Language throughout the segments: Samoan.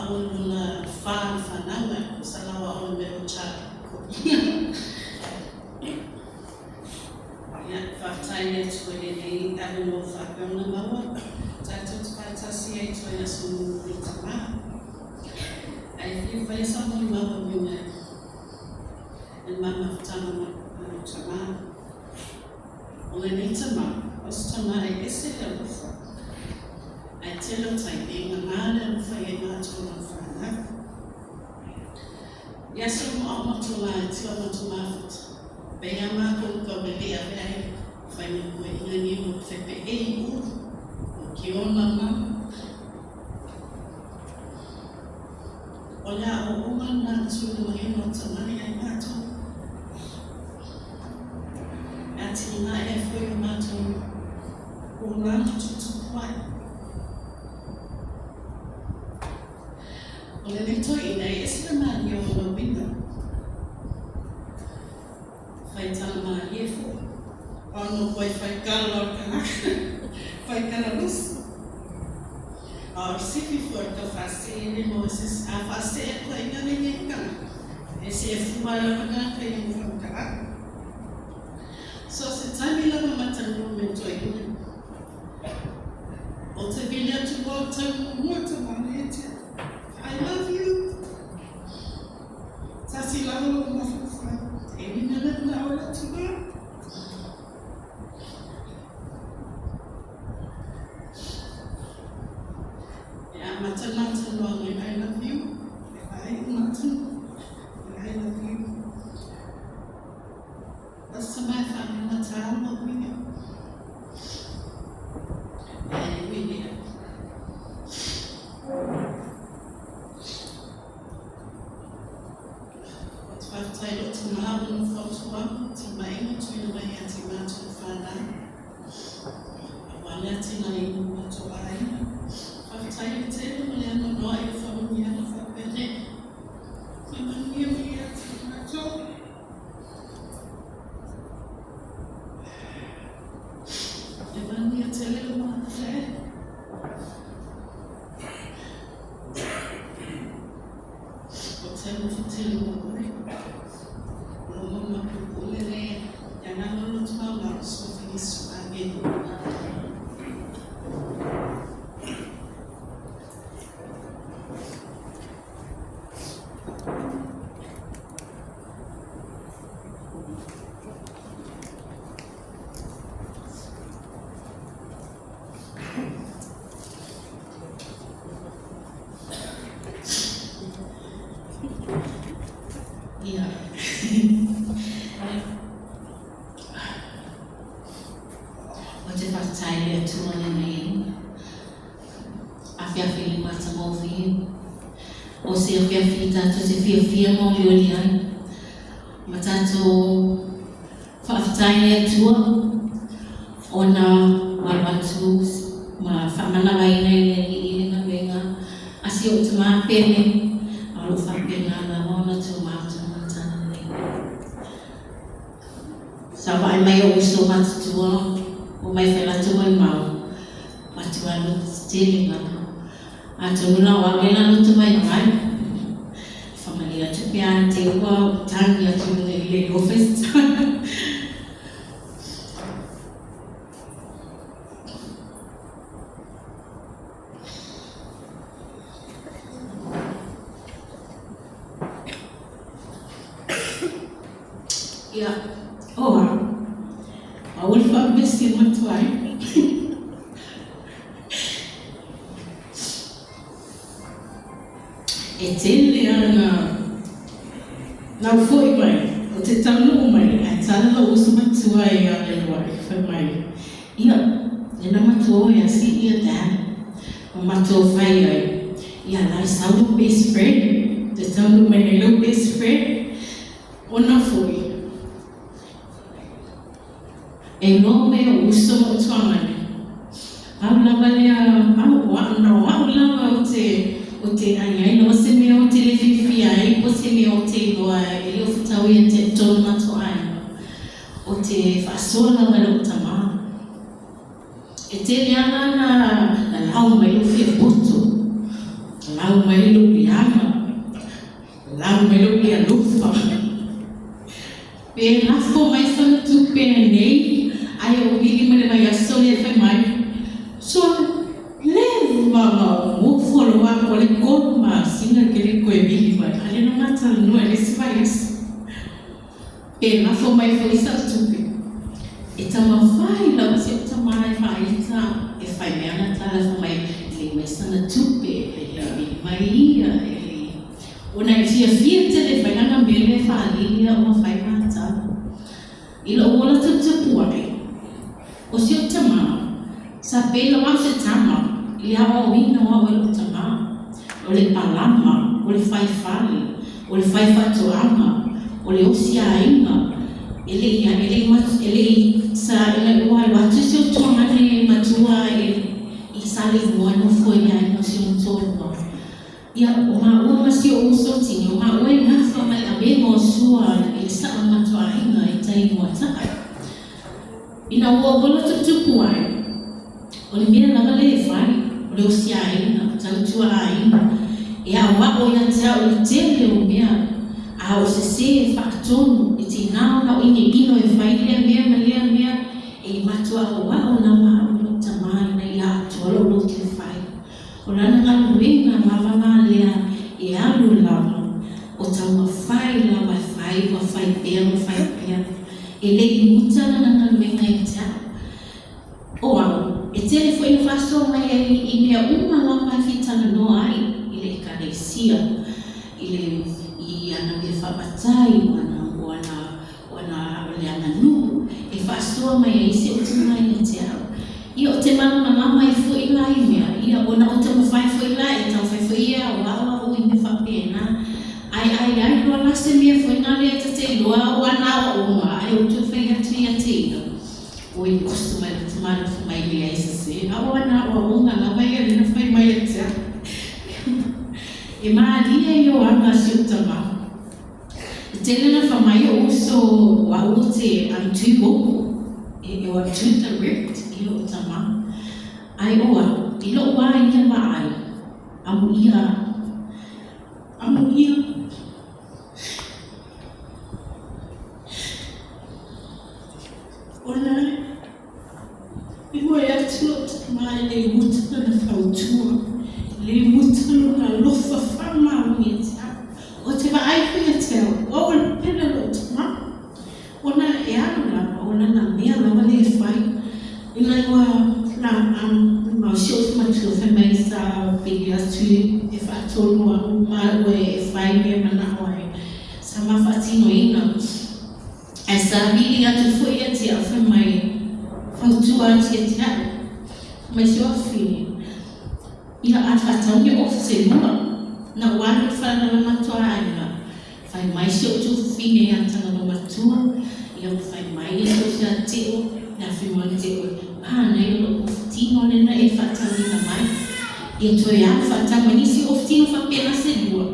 au o lona fa na fanau ai, sa lau au o le middle child. Ia, faafetai i le Atua i lenei avanoa faapea ona maua tatou te faatasi ai i aso mulimuli o Tamā. Ae fia faia sa molimau e uiga i le ma mafutaga ma lou tamā. O lenei tamā, o se tamā e ese le alofa, ae tele o taimi e gagā le alofa i ai matou ma whanau. I aso mo au matou la e tio matou mafuta, pe ia mākou ka wele ave ai, whai mo koe inga ni mo whepe e i uru, o ki ona ma. O le a o onga nā tūna mai no tamai ai mātou. E ati ngā e fui o mātou o lana tutupu ai. O lenei toeaina e ese le mālie o ona uiga. Whai tala mālie fo. Ono koe whai kala o kanaka. Whai kala lusu. A o sifi fo e ka whasee le mo se a whasee koe i ngā nene kanaka. E se e fua la kanaka i mo whamkara. So se taimi lava matanua me toeaina. O te vili atu loa tau mua tamana e te I love you. Tasi lava lo mawhawhai. E nina le na o la tuma. E a mata mata noa ngai I love you. E ai mata. I love you. Asa mai whanau tāma uia. E uia. O te whātai o te māra no whautua, te mainga tuina mai a te mātou whānau. A wale ati nā ingo mātou āina. Whātai o te mo le ana noa i o whamungi ana whapere. Whai manuia mai a te mātou. E manuia te reo mā te. O te alofa tele o oe. O lo mama pupule le ia ngā lolo tua ma o sofi Isu. Amen. Ia. O te whakatai le atua lenei awhiawhi le matangofie. O se awhiawhi tātou te whiawhia mauriori ai. Ma tātou whakatai le atua o nā waru atu ma whamanawa ina i le i le ngawenga a si o te māpene a lo whapena la ona tō mātou matana nei. Sa vaai mai o uso matutua o mai whai mai mau matua no tele lava. Atonu la o au le la loto mai mai. Whamani atu pe a te ua o tangi atu i le office. Ia, oa. A ua whaamesi matua ai. E tele ana nau foi mai, o te taunuu mai, ae tala lou uso matua e a le lua e fai mai, ia, e na matua oe a si ia dad, ma matou fai ai, ia la e sau lou best friend, te taunuu mai nei lou best friend, ona foi. E noa mai o uso ma o tuagane. Au lava lea, au, o au, na o au lava o te, o te ai ai, no se mea o te le whiwhi ai, po se mea o te iloa e le o whatau ia te tonu mato ai. O te whaasoa lava le o tamā. E tele ana na, na lau mai lo whia poto. Lau mai lo lou leaga, lau mai lou le alofa. Pe lafo mai sana tupe nei, ai o vili mai le vaiaso lea fai mai, so leva ma ou nofo loa o le 3 masina ke le koe vili mai, a lea na ma talanoa i le isi vaiaso. Pe lafo mai foi sau tupe. E taumafai lava si ou tamā e faaita e fai mea ana tala fai mai e leai mai sana tupe, e le vili mai ia, e le ona e fiafia tele e fai lana mea lea e faalili au ma fai ma tala. I lou ola tuputupu ae, o si ou tamā, sa pei lava au o se tama i le aoaoina o au e lou tamā, o le palama, o le fai fale, o le fai faatoaga, o le osi aiga, e le i e le i e le i sa ina ua alu atu si ou tuagane matua e i Saleimoa nofo ai le aiga o si ona toalua. Ia, o maua ma si ou uso tini, o maua e gafa ma le avega o sua i le saʻa o le matou aiga i tai i Moata'a. Ina ua ou ola tuputupu ae, o le mea lava lea e fai, o le osi aiga, tautua aiga, e aoao ia te au i le tele o mea, a o sesē e faatonu, e tiga ona ou inoino e fai lea mea ma lea mea, e matua aoao lava au e lou tamā ina ia atoa lou loto e fai. O lana galuega lava la lea e alu lava, o taumafai lava e fai ma fai pea ma fai pea. E le i muta lana galuega ia te au. O au, e tele foi ina faasoa mai ai i mea uma lava e fia talanoa ai i le Ekalesia, i le i ana mea faamatai, o ana o ana o ana o le aganuu, e faasoa mai ai si ou tama ia te au. Ia ou te malamalama ai foi la i mea ia, ona ou taumafai foi la e taumafai foi ia e aoao au i mea faapena. Ae a i ai loa la se mea foi lale ta te iloa o ana aoaoga, ae ou toe fai atu ia te ia, oi oso mai lou tama alofa mai leai sese, a o ana aoaoga lava ia lea na fai mai ia te au. E malie i o aga a si ou tama. E tele na fai mai ou uso o au ou te I'm too vocal, e o I'm too direct i lou tama. Ae o au, i lou wā ia vaai, amuia au. Amuia. Ona e moe atu lou tama e le muta lana fautua, le muta lona alofa faamaoni ia te au. Ou te vaai foi ia te au, o au o le pele o lou tama. Ona e alu lava, o lana mea lava lea e fai. Ina ua na ma si ou matua fai mai sa pili atu e faatonu au ma ua e fai mea manao ai sa ma faatinoina. Ae sa vili atu foi ia te au fai mai fautua atu ia te au. Fai mai si ou afine, ia a faatau ni ofu se lua. Na ou alu i le fale na matua aiga, fai mai si ou tufine ia Tagaloamatua, ia ma fai mai ia si ou sia teo, le afioga o le teo, manaia o lou ofu tino lena e faatauina mai. Ia toe alu faatau mai nisi ofu tino faapena se lua.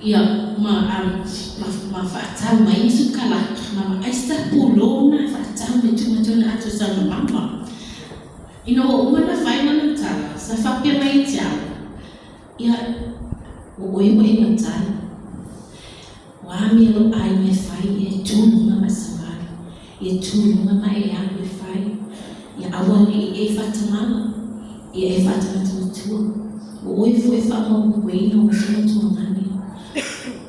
Ia, ma, ma, ma faatau mai ni sukalaki, ma ma aisa pulou na faatau me tuu atu ana atu sana mama. Ina ua uma na fai lana tala, sa faapea mai ia te au, Ia, ua oe ua e matai. Ua amia lou aiga e fai, ia e tu i luga ma e savali, ia e tu i luga ma e alu e fai, ia aua ne i e faatamala, ia e faatamatamatuua. Ua oe foi e faamaumauina ua sina tuagane,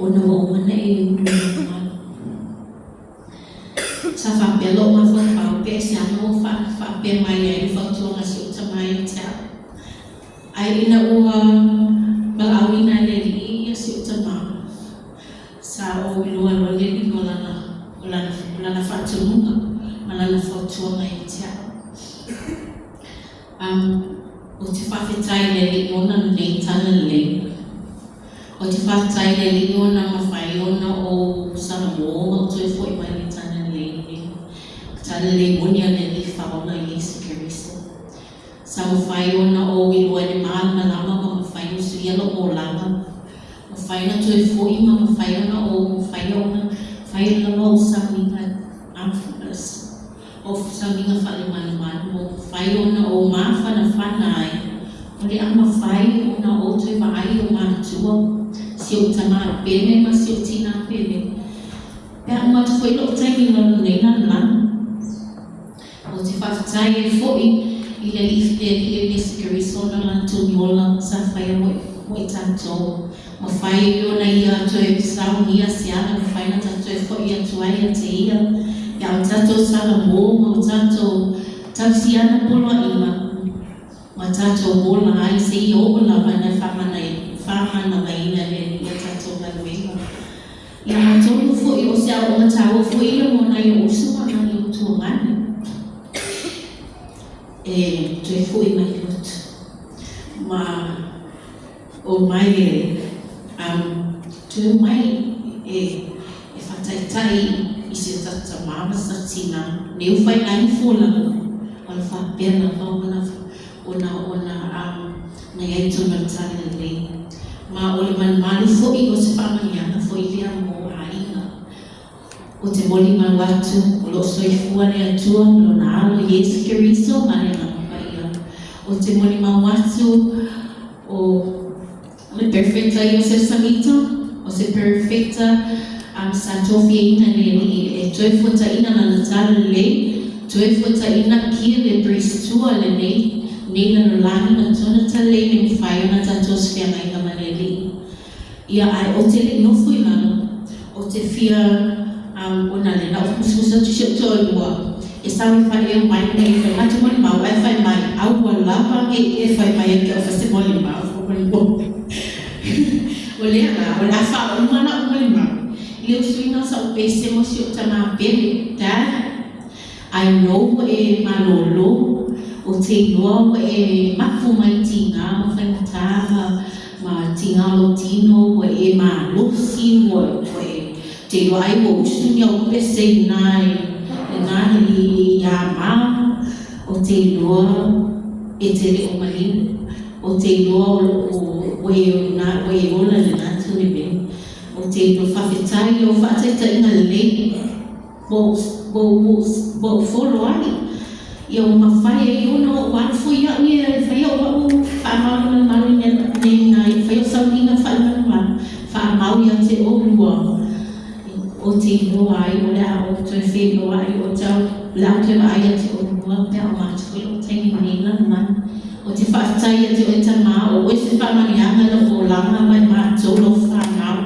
ona ua uma ona e ulu i lou malu. Sa faapea lou mafaufau, pe aisea na ua faapea mai ai le fautuaga a si ou tama ia te au. Ae ina ua valaauina e le Alii ia si ou tama, sa ou iloa loa le uiga o lana, o lana, o lana faatonuga ma lana fautuaga ia te au. Um, ou te faafetai i le Alii ona lenei talalelei. Ou te faafetai i le Alii ona mafai ona ou salamo ma ou toe foi mai i le talalelei lenei. Talalelei moni a le Alii Faaola Iesu Keriso. Sa mafai ona ou iloa i le malamalama ma mafai ona suia lou olaga. Mafai ona toe foi ma mafai ona ou faia ona fai lava ou sauniga o sauniga faale-malumalu ma mafai ona ou mafanafana ai. O le a mafai ona ou toe vaai i ou matua, si ou tamā pele ma si ou tinā pele, pe a uma atu foi lou taimi i lalo nei lalolagi. Ou te faafetai ai foi i le Alii le Alii o Iesu Keriso ona o Lana togi ola sa faia mo mo i tatou. Mafai ai ona Ia toe saunia se ala mafai ona tatou toe foi atu ai ia te Ia, pe a o tatou salamo ma o tatou tausiana poloaiga ma tatou ola ai seia oo lava ina faamanavaina e le Alii a tatou galuega. Ia atonu foi o se aoaoga taua foi ia mo nai ou uso ma nai ou tuagane e toe foi mai i lotu ma omai e toe omai e e faataitai i si o tatou tamā ma si o tatou tinā nei ua failagi folauga o le faapea lava ona ona ona na i ai i totonu o le Talalelei. Ma o le malumalu foi o se faamanuiaga foi lea mo aiga. Ou te molimau atu o lo o soifua le Atua ma Lona Alo Iesu Keriso ma le Agaga Paia. Ou te molimau atu o le Perfecta Iosef Samita, o se Perfecta sa tofiaina e le Alii e toe fuataina lana talalelei, toe fuataina kia le Priest-tua lenei nei lalolagi ma tona talalelei me mafai ona tatou se feagaiga ma le Alii. Ia ae ou te le i nofo i lalo, ou te fia ona lena ou musumusu atu i si ou toalua e sau e fai e omai ina ia fai matou molimau ae fai mai aua lava ne i e fai mai ia te au fai se molimau faamolemole. O lea la o le a faauma lau molimau i le usuina o sa'u pese mo si ou tamā pele. Dad, I know ua e malōlō, ou te iloa ua e mapu mai tigā ma faigata ma ma tigā o lou tino, ua e malosi, ua ua e te iloa ai ua usu ni au pese i nā i nā i iā mā, ou te iloa e te le o maliu, ou te iloa o lo o ua e ua e ola i lena tuli mea. Ou te iloa faafetai i lau faataitaiga lelei. Ua ou folo ai, ia ua mafai ai ona ou alu foi au ia e fai au au faamalumalumalu i mea nei na e fai au sauniga faamalumalu faamau ia te oulua ou te iloa ai o le a ou toe feiloai o te au le a ou toe vaai ia te oulua pe a uma atu foi lou taimi i nei lalolagi. Ou te faafetai ia te oe Tamā o oe se faamanuiaga i lou olaga mai matou lau fanau.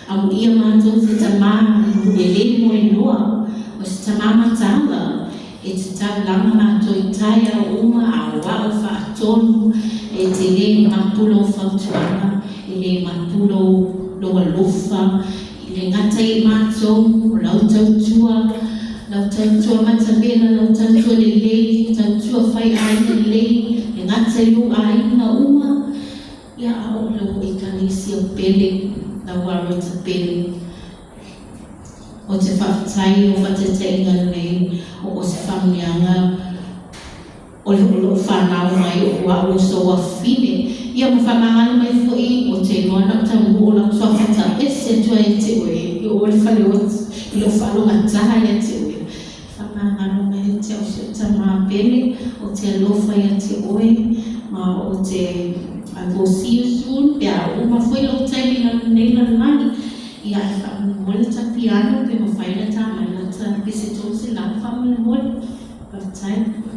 Amuia matou se tamā e lē moe loa, o se tamā mataala e te taulaga matou i taeao uma aoao faatonu, e te lē mapu lou fautuaga, e lē mapu lou lou alofa, i le gata i matou, o lau tautua, lau tautua matavela, lau tautua lelei, tautua faiaiga lelei, le gata i ou aiga uma, Ia a o lou Ekalesia pele, lau Arota pele. Ou te faafetai i lou faataitaiga lelei o o se faamanuiaga o le o lou fanau mai o au o sou afafine. Ia ma faamagalo mai foi ou te iloa na ou taunuu o lau suafa taese atu ai ia te oe i o le faleotu i lou faalogata ia te oe. Faamagalo mai ia te au si ou tamā pele, ou te alofa ia te oe, ma ou te I will see you soon, pe a uma foi lou taimi i lalo nei lalolagi, ia e faamolemole ta piano pe mafai ona ta mai la ta pese 300 faamolemole. Faafetai.